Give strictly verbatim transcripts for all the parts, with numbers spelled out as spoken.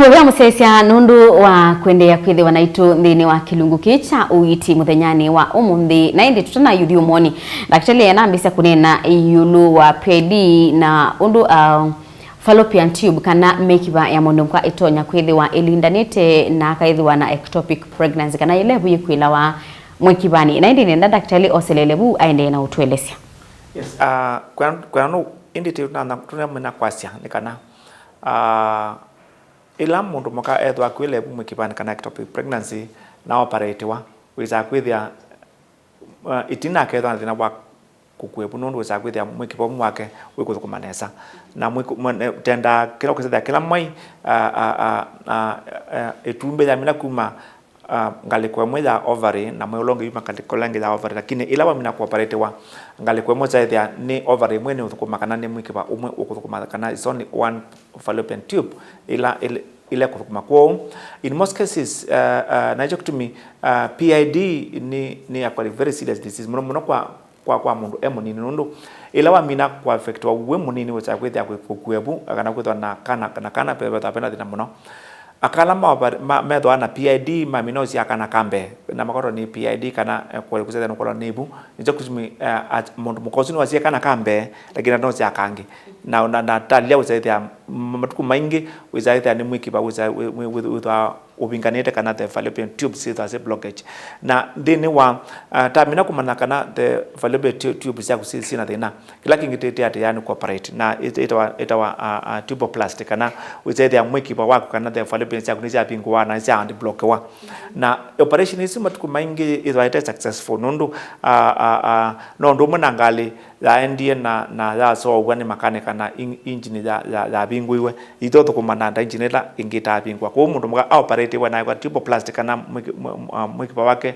Mũvea mũsyaĩĩsya nũndũ wa kũendeea kwĩthĩwa naitũ nthĩnĩ wa kĩlungu kĩĩ kya ũiiti mũthenyanĩ wa ũmũnthĩ. Na ĩndĩ tũtanayuthi ũmoni, ndakĩtalĩ anambĩĩsya kũneena ĩũlũ wa P I D na ũndũ, uh, fallopian tube kana mĩkiva ya mũndũ mũka ĩtonya kwĩthĩwa ĩlindanĩte na akaĩthĩwa na ectopic pregnancy, kana yĩla ĩvu yĩkwĩlawa mwĩkivanĩ. Na ĩndĩ nenda ndakĩtalĩ oselele vu aendee na ũtũelesya. Yes, uh, kwa, kwa no, ĩndĩ tũnamina kwasya nĩ kana, uh, ĩla mũndũ mũka ethwa akw'ĩle vu mwĩkivanĩ kana ectopic pregnancy na operatiwa, wĩsaa kwĩthĩa, uh, ĩtina akethwa na thĩna wa kũkua ĩvu nũndũ wĩsaa kwĩthĩa mwĩkiva ũmwe wake wĩkũthũkũma nesa. Na mwĩkũ-, mwe-, ne-, tendaa kĩla ũkĩsethĩa kĩla mwai, uh, uh, uh, uh, uh, ĩtumbĩ yamina kuma, uh, ngalĩko ĩmwe ya ovary na mwai ũla ũngĩ yuma ngalĩko ĩla ĩngĩ ya ovary, lakini ĩla wamina kũoperatiwa, ngalĩko ĩmwe syaĩthĩa nĩ ovary ĩmwe nĩũthũkũma kana nĩ mwĩkiva ũmwe ũkũthũkũma kana it's only one fallopian tube ĩla, ĩla, ĩla ĩkũthũkũma. Kwoou, in most cases, uh, uh, na nĩkyo kĩtumi, uh, P I D nĩ, nĩ actually very serious disease mũno mũno kwa, kwa, kwa mũndũ e mũnini, nũndũ ĩla wamina kũaffectwa wĩ mũnini wĩsaa kwĩthĩa kũkua ĩvu kana kwĩthwa na kana, na kana pethwa pena thĩna mũno. Aka ala ma, ma, methwa na P I D mamina ũsyaa kana ka mbee, na makwatwa nĩ P I D kana, eh, kũsethĩa nũkwatwa nĩ ĩvu, nĩkyo kĩtumi, eh, at-, mũndũ mũka ũsu nĩwasyaie kana ka mbee, lakini atanasyaa kangĩ. Na, na, na talya wĩsaa ĩthĩa, m-, matukũ maingĩ wĩsaa ĩthĩa nĩ mwĩkiva wĩsaa wĩ-, wĩ-, wĩ-, wĩthwa ũvinganĩte kana the fallopian tubes syĩthwa syĩ blockage. Na nthĩnĩ wa, uh, tamina kũmanya kana the fallopian tu-, tubes syaku syĩ, syĩna thĩna, kĩla kĩngĩ tĩ, tĩ atĩ yani kũoperate na ĩt-, ĩtawa, ĩtawa, uh, uh, tuboplasty, kana wĩsaa ĩthĩa mwĩkiva waku kana the fallopian syaku nĩsyavingũwa na nĩsya unblockiwa. Na operation isu matukũ maingĩ ĩthwa ĩte successful nũndũ, uh, uh, uh, no ũndũ ũmwe na ngalĩ yaendie na, na yasoow'a nĩ makanika na in-, engine ya, ya, yavingũiwe, itothũkũma na engine ĩla ĩngĩ ĩtaavingũa. Kwoou mũndũ mũka aoperatiwe na ĩkwa tuboplasty kana mwĩki-, mw-, mw-, mwĩkiva wake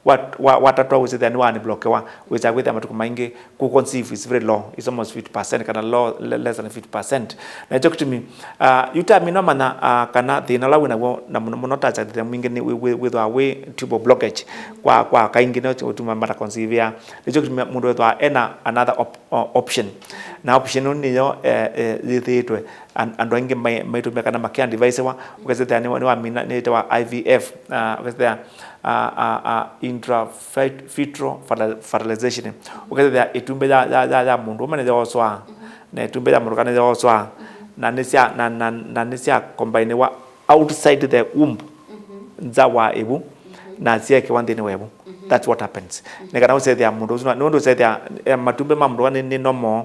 wa, wa, watatwa wĩsĩthĩa nĩ wa unblockiwa, wĩsaa kwĩthĩa matukũ maingĩ kũ conceive is very low, it's almost fifty percent kana low, le-, less than fifty percent. Na nĩkyo kĩtumi, uh, yu tamina ũmanya, uh, kana thĩna ũla wĩ naw'o na mũno mũno ta thĩna mwingĩ nĩ wĩ-, wĩ-, wĩthwa wĩ tubal blockage kwa, kwa kaingĩ nĩyo ũtuma mata conceive. Nĩkyo kĩtumi mũndũ wĩthwa ena another op-, o-, option. Na option ĩno nĩyo, eh, eh, yĩthĩĩtwe an-, andũ aingĩ mai-, maitũmĩa kana makĩadvise-wa, ũkethĩa nĩ, nĩwamina nĩtawa I V F, ah, ũkethĩa, ah, ah, ah, intravitro fertil-, fertilization. Ũkethĩa ĩtumbĩ ya, ya, ya, ya mũndũ ũme nĩyooswa, na ĩtumbĩ ya mũndũ kana nĩyooswa, na nĩsya, na, na, na nĩsya combine-wa outside the womb, nza wa ĩvu, na syekewa nthĩnĩ wa ĩvu. That's what happens. Nĩ kana ũsethĩa mũndũ ũsu, nĩ ũndũ ũsethĩa, eh, matumbĩ ma mũndũ nĩ, nĩ normal,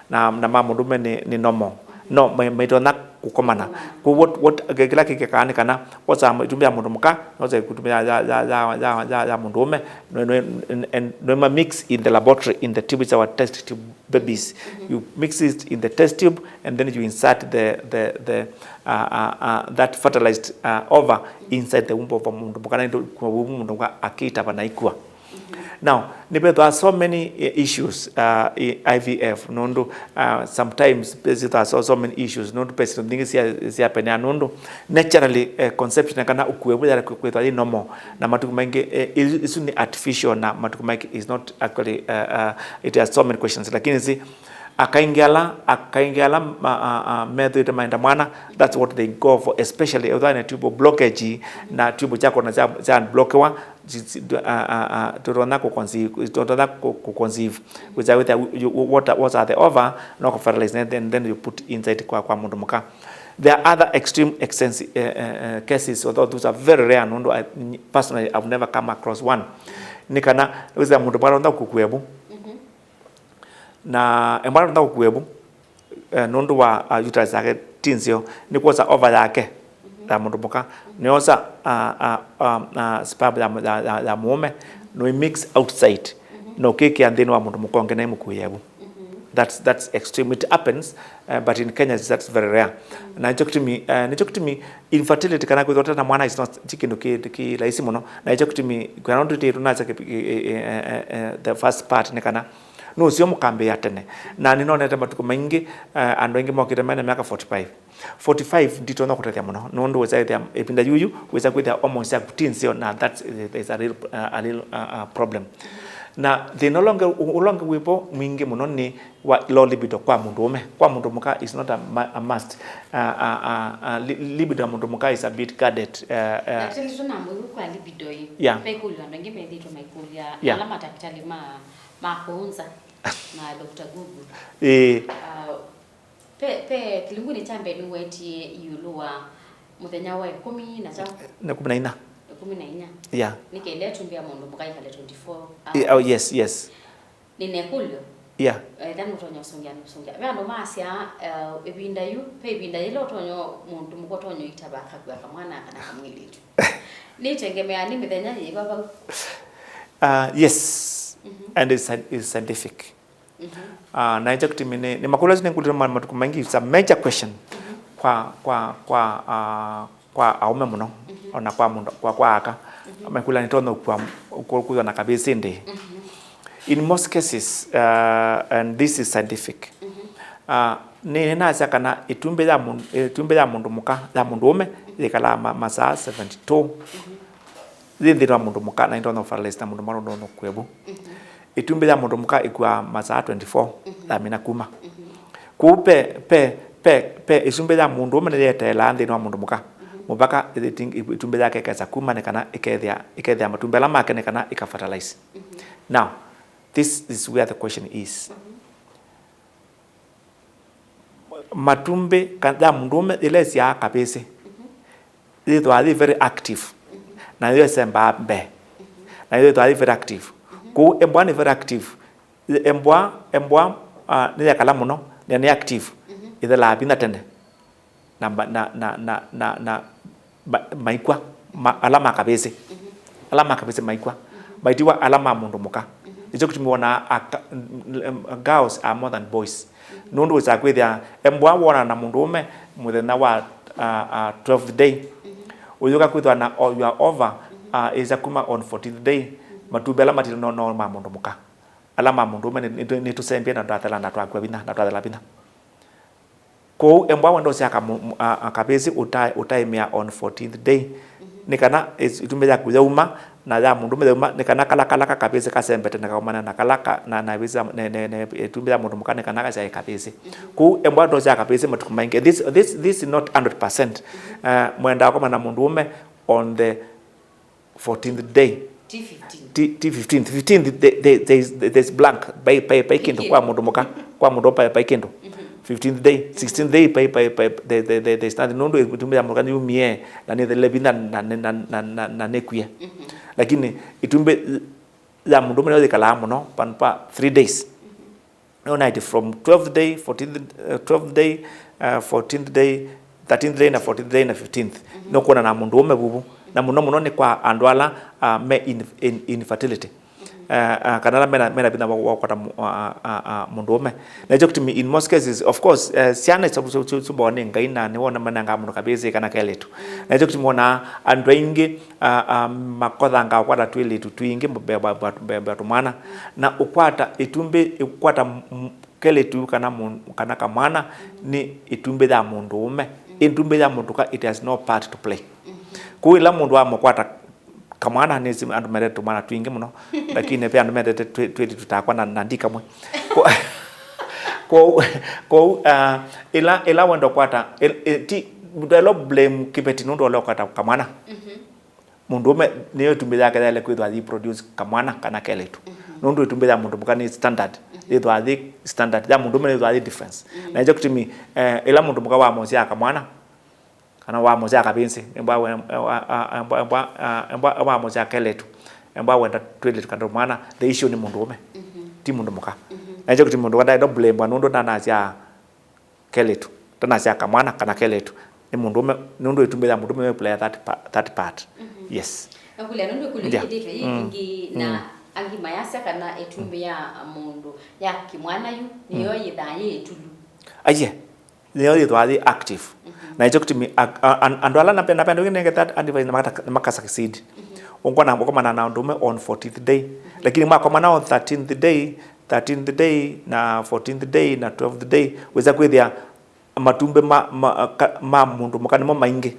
na, na ma mũndũme nĩ, nĩ normal. No, mai-, maitonya kũkomana. Kwa what, what, kĩla kĩkĩkaa nĩ kana wosa ĩtumbĩ ya mũndũ mũka, wosa ĩtumbĩ ya, ya, ya mũndũũme, no, no, and, and no ma mix in the laboratory, in the tube, it's our test tube babies. You mix it in the test tube and then you insert the, the, the, uh, uh, uh, that fertilized, uh, ova inside the womb of a mũndũ mũka, na ĩndĩ kuma vau mũndũ mũka akĩtava na ikua. Now, nĩvethwa so many, eh, issues, uh, i-, I V F, nũndũ, uh, sometimes vethwa so, so many issues, nũndũ ve syĩndũ nyingĩ sya, syapenea, nũndũ naturally, eh, conception kana ũkue vũya kwĩthwa yĩ normal, na matukũ maingĩ, eh, i-, isu nĩ artificial, na matukũ maingĩ is not actually, uh, uh, it has so many questions, lakini si, akaingĩ ala, akaingĩ ala ma-, a-, a-, methĩĩtwe maenda mwana, that's what they go for, especially ethwa nĩ tubal blockage, na tube sya kona sya, sya unblockiwa, si-, si-, a-, a-, a-, tũtonya kũ conceive, tũtonya kũ, kũ conceive. Wĩsa wĩthĩa, you, what, what are the ova, no kũ fertilize, and then, then you put inside kwa, kwa mũndũ mũka. There are other extreme extensi-, eh, eh, eh, cases, although those are very rare, nũndũ I, personally, I've never come across one. Nĩ kana, wĩsa mũndũ mũka ndonya kũkua ĩvu. Na ĩmwe ndonya kũkua ĩvu, eh, nũndũ wa, ah, uterus yake ti nzeo, nĩ kwosa ova yake ya mũndũ mũka, nĩyosa, ah, ah, ah, ah, sperm ya, ya, ya, ya mũũme, no mix outside, na ũkĩkĩa nthĩnĩ wa mũndũ mũka ũngĩ na ĩmũkuĩa ĩvu. That's, that's extreme. It happens, uh, but in Kenya that's very rare. Na nĩkyo kĩtumi, uh, nĩkyo kĩtumi infertility kana kwĩthwa ũte na mwana is not, ti kĩndũ kĩ, kĩ laisi mũno. Na nĩkyo kĩtumi, kwa nũndũ tũnasya kĩ, kĩ, eh, eh, eh, eh, the first part nĩ kana nũseo mũkambĩĩa tene. Na nĩnonete matukũ maingĩ, eh, andũ aingĩ mokĩte mena myaka forty-five. Forty-five nditonya kũtethya mũno, nũndũ wĩsa ĩthĩa ĩvinda yuyu, wĩsa kwĩthĩa hormones syaku ti nzeo, na that's, eh, is a real, uh, a real, uh, uh, problem. Na thĩna ũla ũngĩ, ũla ũngĩ wĩvo mwingĩ mũno nĩ wa low libido kwa mũndũ ũme. Kwa mũndũ mũka is not a, ma- a must. Uh, uh, uh, uh, li- libido ya mũndũ mũka is a bit guarded. Uh, uh, Ndakĩtalĩ tũnamwĩw'e kwa libido ĩ. Yeah. Ve ĩkũlyo andũ aingĩ methĩĩtwe maikũlya Yeah. ala matakĩtalĩ ma, ma kũũnza na Doctor Google. Ĩĩ. Uh, Pe, pe kĩlungunĩ kya mbee nĩwetie ĩũlũ wa mũthenya wa ĩkũmi na kyaũ? Na ĩkũmi na inya. Ĩkũmi na inya. Yeah. Nĩ kenda ĩtumbĩ ya mũndũ mũka ĩkale twenty-four hours. Yeah, oh, yes, yes. Nĩ na ĩkũlyo. Yeah. Etha nũtonya ũsũngĩa, nũsũngĩa. Ve andũ maasya, eh, ĩvinda yu, ve ĩvinda yĩla ũtonya, mũndũ mũka ũtonya ũitava akakua kamwana kana kamwĩlĩtu. Nĩtengemeaa nĩ mĩthenya yĩva vau? Uh, yes. Mhm. And it's, sci- it's scientific. Mhm. Ah, na ĩkyo kĩtumi nĩ, nĩ makũlyo asu nĩngũlĩtwe ma- matukũ maingĩ, it's a major question Mhm. kwa, kwa, kwa, ah, kwa aũme mũno, Mhm. ona kwa mũndũ, kwa, kwa aka. Mhm. Maikũlya nĩtonya ũkua, ũkua, ũkua na kavĩsĩ ndĩ. Mhm. In most cases, uh, and this is scientific, Mhm. uh, nĩ, nĩnasya kana ĩtumbĩ ya mũndũ, ĩtumbĩ ya mũndũ mũka, ya mũndũ ũme, yĩkalaa ma- masaa seventy-two. Mhm. Yĩ nthĩnĩ wa mũndũ mũka, na ĩtonya fertilize na mũndũ mwana ũtonya kwĩvu. Mhm. Ĩtumbĩ ya mũndũ mũka ĩkuaa masaa twenty-four, Mhm. yamina kuma. Mhm. Kũu pe, pe, pe, pe ĩtumbĩ ya mũndũ ũme nĩyeteelaa nthĩnĩ wa mũndũ mũka. Mhm. Mũvaka ĩting- ĩtumbĩ yake ĩkesa kuma nĩ kana ĩkethĩa, ĩkethĩa matumbĩ ala make nĩ kana ĩka fertilize. Mhm. Now, this is where the question is. Mhm. Matumbĩ ka- ya mũndũũme yĩla ĩsyaa kavĩsĩ, yĩthwaa yĩ very active, na yo ĩsembaa mbee, na yo ĩthwaa yĩ very active. Kwoou embwa nĩ very active. Embwa, embwa, ah, nĩyekala mũno, na nĩ active, ĩthelaa vinya tene. Na ma- na, na, na, na, na ma- maikw'a, ma- ala ma kavĩsĩ. Ala ma kavĩsĩ maikw'a. Maitiwa ala ma mũndũ mũka. Nĩkyo kĩtumi wonaa aka- n- n- girls are more than boys. Nũndũ wĩsaa kwĩthĩa embwa wonana na mũndũũme mũthenya wa, ah, ah, twelfth day. Ũyũka kwĩthwa na o- you are over, ah, ĩsa kuma on fourteenth day. Matumbĩ ala matile no no ma mũndũ mũka. Ala ma mũndũũme nĩ- nĩ- nĩtũsembie na twathela na twakw'a vinya na twathela vinya. Kwoou embwa wenda ũsyaka mu- mu- a- a- kavĩsĩ ũta- ũtaĩmĩa on fourteenth day, nĩ kana ĩs- ĩtumbĩ yaku yauma, na ya mũndũũme yauma, nĩ kana kala kala ka kavĩsĩ kasembete na kaumana na kala ka- na na ĩvĩsĩ ya- ne- ne- ne- ĩtumbĩ ya mũndũ mũka nĩ kana kasyae kavĩsĩ. Kwoou embwa wenda ũsyaka kavĩsĩ matukũ maingĩ. This, this, this is not hundred percent. Uh, mwendaa kũkomana na mũndũũme on the fourteenth day. Ti fifteen. Ti, ti fifteenth. Fifteenth, the- the- there is- there's blank. Pai- pai- pai kĩndũ kwa mũndũ mũka, kwa mũndũ pai- pai kĩndũ. Fifteenth day, sixteenth day, pai- pai- pai- the- the- the- there's nothing. Nũndũ ĩtumbĩ ya mũka nĩyumie, na nĩthelile vinya, na- na- na- na- na- na nĩkwie. Lakini ĩtumbĩ ya mũndũũme nĩyo yĩkalaa mũno, pa- pa three days. No night from twelfth day, fourteenth, uh, twelfth day, uh, fourteenth day, thirteenth day na fourteenth day na fifteenth. Nũkwona na mũndũũme vuvu. Na mũno mũno nĩ kwa andũ ala, uh, me in- in- infertility. Uh, uh, kana ala mena, mena vinya wa- wa kũkwata mu- uh, uh, uh, uh, mũndũũme. Na nĩkyo kĩtumi in most cases, of course, uh, syana syũmbawa nĩ Ngai na nĩwona manengaa mũndũ kavĩsĩ kana kelĩtu. Na nĩkyo kĩtumi wonaa andũ aingĩ, a- a- makothangaa kũkwata twĩlĩtu twingĩ mbee wa- mbee- mbee- mbee wa tũmwana. Na ũkwata ĩtumbĩ, ũkwata m- kelĩtu kana mũ- kana kamwana nĩ ĩtumbĩ ya mũndũũme. Ĩtumbĩ ya mũndũ mũka, it has no part to play. Kwoou ĩla mũndũ wamũkwata kamwana, nĩsĩ andũ mendete tũmwana twingĩ mũno, lakini ve andũ mendete twĩ- twĩlĩtu takwa na- na ndi kamwe. Ko- kwoou, kwoou, ah, ĩla, ĩla wenda ũkwata, ĩl- ĩ- ti ndwaĩle blame kĩveti nũndũ ũla ũkwata kamwana. Mũndũũme nĩyo ĩtumbĩ yake yaĩle kwĩthwa yĩ produce kamwana kana kelĩtu. Nũndũ ĩtumbĩ ya mũndũ mũka nĩ standard, yĩthwa yĩ standard, ya mũndũũme nĩthwa yĩ difference. Na nĩkyo kĩtumi, eh, ĩla mũndũ mũka wamũsyaa kamwana, kana wamũsyaa kavĩsĩ, embwa we- embwa- embwa- embwa- embwa wamũsyaa kelĩtu, embwa wenda twĩlĩtu kana mwana, the issue nĩ mũndũũme, ti mũndũ mũka. Na nĩkyo kĩtumi mũndũ mũka ndaĩle blame nũndũ ndanasyaa kelĩtu, ndanasyaa kamwana kana kelĩtu, nĩ mũndũũme, nũndũ ĩtumbĩ ya mũndũũme ĩplaya that pa- that part. Yes. Nakũlya nũndũ ĩkũlyo Yeah. yĩthĩtwe yĩ Mm. ĩngĩ, na Mm. angĩ mayasya kana ĩtumbĩ ya mũndũ ya kĩmwana yu nĩyo yĩthaa yĩ ĩtulu. Aiye, nĩyo yĩthwaa yĩ active. Na nĩkyo kĩtumi a- a- an- andũ ala napenda napenda wĩnenge that advice na makata- na makasucceed. Ũkwona ũkomana na mũndũũme on fourteenth day, lakini mwakomana on thirteenth day, thirteenth day na fourteenth day na twelfth day, wĩsa kwĩthĩa matumbĩ ma, ma, ka- ma mũndũ mũka nĩmo maingĩ.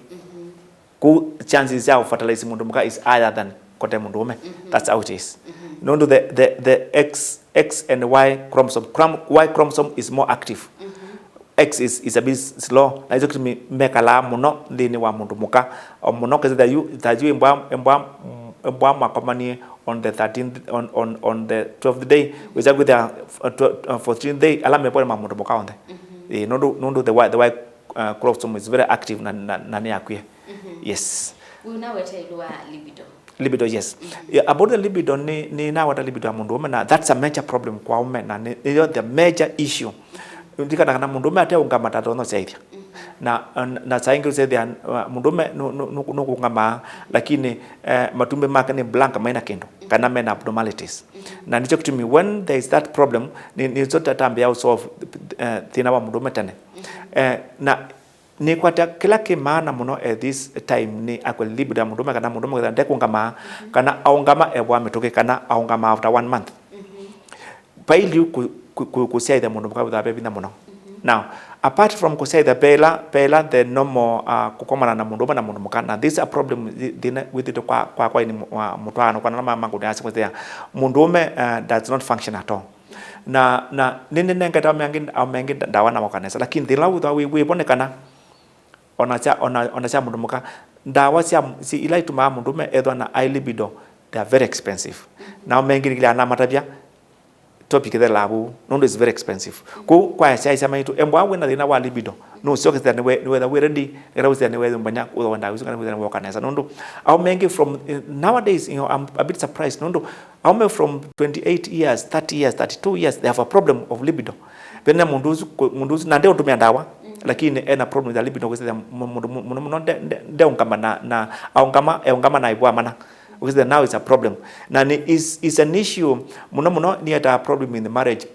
Kwoou chances ya ũfertilize mũndũ mũka is higher than kote mũndũũme. That's how it is. Nũndũ the, the, the X, X and Y chromosome, chrom-, Y chromosome is more active. X is, is a bit slow, na nĩkyo kĩtumi mekalaa mũno nthĩnĩ wa mũndũ mũka, o mũno kĩsĩthya yu, ta yu ĩmbwa, ĩmbwa, ĩmbwa mwakomanie on the thirteenth, on, on, on the twelfth day, wĩsa kwĩthĩa, uh, tw-, uh, fourteenth day, ala mepone ma mũndũ mũka onthe. Ĩĩ, nũndũ, nũndũ the Y, the Y, uh, chromosome is very active na, na, na nĩ akwie. Yes. Wĩ ũnaweta ĩũlũ wa libido. Libido, yes. Yeah, about the libido, nĩ, nĩ nawata libido ya mũndũũme, na that's a major problem kwa aũme, na nĩ, nĩyo the major issue. Ndikana kana mũndũũme ateũngama ndatonya ũsyaĩthya. Na, na saa ingĩ ũsyaĩthya, uh, mũndũũme nũ-, nũ-, nũ-, nũkũngamaa, lakini, eh, matumbĩ make nĩ blank, maina kĩndũ, kana mena abnormalities. Na nĩkyo kĩtumi, when there is that problem, nĩ, nĩkyo tatambĩa ũsolve, eh, thĩna wa mũndũũme tene. Eh, na nĩkwata kĩla kĩ maana mũno at this time nĩ actually libido ya mũndũũme, kana mũndũũme kwĩthĩa ndekũngamaa, kana aũngama evwa mĩtũkĩ, kana aũngama after one month. Vailye kũ-, kũ-, kũ-, kũsyaĩthya mũndũ mũka wĩthĩwa ve vinya mũno. Now, apart from kũsyaĩthya, vela, vela the normal, uh, kũkomana na mũndũũme na mũndũ mũka, na this is a problem thi-, thĩna wĩthĩtwe kwa, kwa, kwa ini mũ-, wa mũtwaano, kwa nana mama ngũnĩasya kwĩthĩa mũndũũme, uh, does not function at all. Na, na nĩnĩnengete aũme angĩ, aũme angĩ ndawa na moka nesa, lakini thĩna ũla wĩthĩwa wĩ, wĩvo nĩ kana ona sya, ona, ona sya mũndũ mũka, ndawa sya, si, ila itumaa mũndũũme ethwa na high libido, they are very expensive. Na aũme angĩ nĩkĩlaa namatavya topic ĩthelaa vau, nũndũ is very expensive. Kwoou kwa asyaĩĩsya maitũ, embwa wĩna thĩna wa libido, nũsyoke sya nĩwe, nĩwetha wĩ ready, nĩgetha wĩsya nĩweyũmbany'a ũthooa ndawa isu, kana wĩsya nĩwoka nesa. Nũndũ aũme angĩ from, eh, nowadays, you know, I'm a bit surprised, nũndũ aũme from twenty-eight years, thirty years, thirty-two years, they have a problem of libido. Vena mũndũ ũsu, kũ-, mũndũ ũsu, na ndeũtũmĩa ndawa, lakini ena problem ya libido, kwĩsĩthya mũ-, mũndũ mũ-, mũno mũno nde-, nde-, ndeũngama na, na aũngama, eũngama na ĩvũa mana. Kwĩsĩthya now is a problem. Na nĩ is, is an issue mũno mũno, nĩetaa problem in the marriage.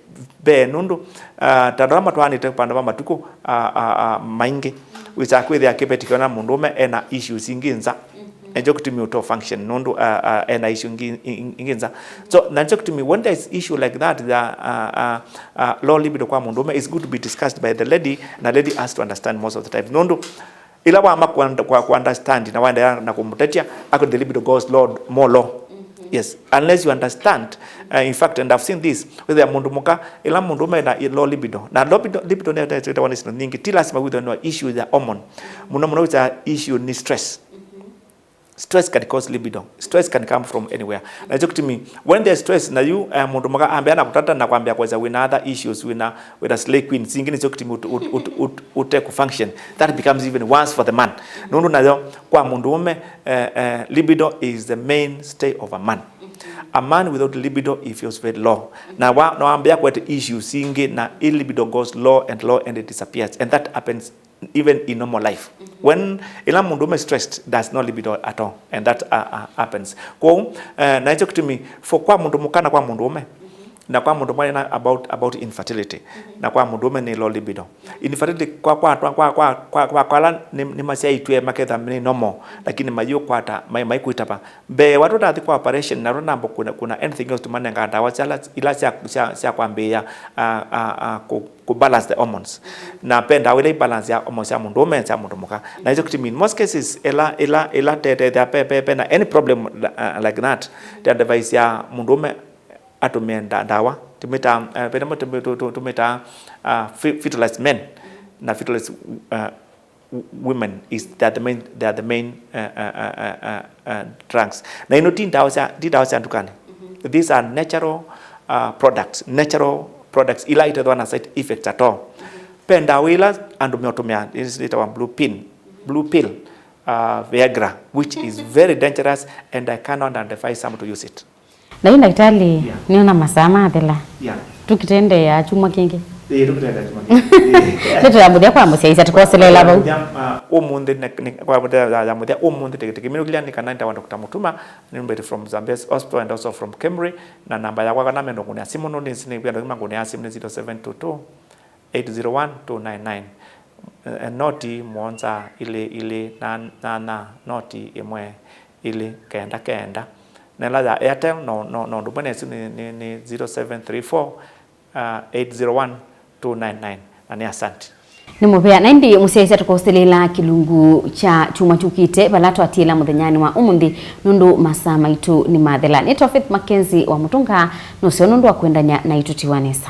Ve nũndũ, ah, ta andũ ala matwaanĩte vandũ va matukũ, ah, ah, ah, maingĩ, wĩsaa kwĩthĩa kĩveti kĩona mũndũũme ena issues ingĩ nza. Nĩkyo kĩtumi ũto function, nũndũ, ah, ah, ena issue ingĩ, ingĩ, ingĩ nza. So, na nĩkyo kĩtumi, when there is issue like that, the, ah, ah, ah, low libido kwa mũndũũme, is good to be discussed by the lady, na lady has to understand most of the times. Nũndũ, ĩla wama ku-, ku-, ku understand na waendeea na kũmũtetya, actually the libido goes low, more low. Yes, unless you understand, uh, in fact, and I've seen this, wĩthĩa mũndũ mũka, ĩla mũndũũme ena low libido, na low libido, libido nĩ ĩtawa nĩ syĩndũ nyingĩ, ti lasima wĩthĩwe no issue ya hormone. Mũno mũno wĩsaa issue nĩ stress. Stress can cause libido. Stress can come from anywhere. Na nĩkyo kĩtumi, when there's stress, na yu, eh, mũndũ mũka ambĩa na kũtata na kwambĩa kwĩsa wĩna other issues, wĩna, wĩna slay queens ingĩ, nĩkyo kĩtumi ũt-, ũt-, ũt-, ũt-, ũte kũ function. That becomes even worse for the man. Nũndũ nayo, kwa mũndũũme, eh, eh, libido is the mainstay of a man. A man without libido, he feels very low. Na wa, na wambĩa kwete issues ingĩ, na libido goes low and low and it disappears. And that happens even in normal life. When ĩla mũndũũme stressed, there's no libido at all, and that, uh, uh, happens. Kwoou, eh, na nĩkyo kĩtumi for kwa mũndũ mũka na kwa mũndũũme, na kwa mũndũ mũka nĩ about, about infertility, na kwa mũndũũme nĩ low libido. Infertility kwa, kwa, kwa ala nĩ, nĩmasyaĩtw'e maketha nĩ normal, lakini mayĩũkwata, mai-, maikwĩtava. Mbee wa tũtathi kwa operation, na tũnamba kuna, kuna anything else, tũmanenga ndawa sya, ila sya, sya, sya kwambĩĩa, ah, ah, ah, kũ-, kũ balance the hormones. Na ve ndawa ila i balance ya hormones sya mũndũũme, sya mũndũ mũka. Na nĩkyo kĩtumi, in most cases, ĩla, ĩla, ĩla te, te, te, pe, pe, pe na any problem, uh, like that, te advice ya mũndũũme atũmĩe nda-, ndawa. Tũmĩtaa, uh, ve namo tũmĩ-, tũ-, tũ-, tũmĩtaa, uh, fe-, fertilized men na fertilized, uh, w-, women is, they are the main, they are the main, uh, uh, uh, uh, uh, uh, drugs. Na ino ti ndawa sya, ti ndawa sya ndukanĩ. These are natural, uh, products, natural products ila itethwa na side effects at all. Ve ndawa ila andũ meũtũmĩa, ĩtawa blue pin, blue pill, uh, Viagra, which is very dangerous and I cannot advise some to use it. Na yu ndakĩtalĩ, yeah, nĩona masaa mathela. Yeah. Tũkĩtendeea kyumwa kĩngĩ. Ĩĩ, tũkĩtendeea kyumwa kĩngĩ. Ĩĩ. Ndeto ya mũthya kwa mũsyaĩĩsya tũkoseleela vau. Mũthya, ah, ũmũnthĩ nĩ, nĩ, kwa mũthya ya, ya mũthya ũmũnthĩ tĩkĩtĩkĩmĩnũkĩlya nĩ kana nĩtawa Doctor Mutuma, nĩmbĩte from Zambezi Hospital and also from KEMRI, na namba yakwa kana mendo ngũnĩa simũ nũndũ nĩsĩ nĩ andũ angĩ mangũnĩa simũ nĩ zero seven two two, eight zero one, two nine nine. Eh, noti mũonza ilĩ ilĩ na nyanya, noti ĩmwe ilĩ kenda kenda. Na ĩla ya Airtel, no, no, no, ũndũ ũmwe nesu nĩ, nĩ, nĩ zero seven three four, uh, eight zero one, two nine nine. Na nĩ asante. Nĩ mũvea. Na ĩndĩ mũsyaĩĩsya tũkũsilĩla kĩlungu kya kyumwa kyũkĩte, vala twatiĩla mũthenyanĩ wa ũmũnthĩ, nũndũ masaa maitũ nĩmathela. Nĩtawa Faith Mackenzie wa Mũtũnga, nũseo nũndũ wa kwendany'a naitũ. Tiwa nesa.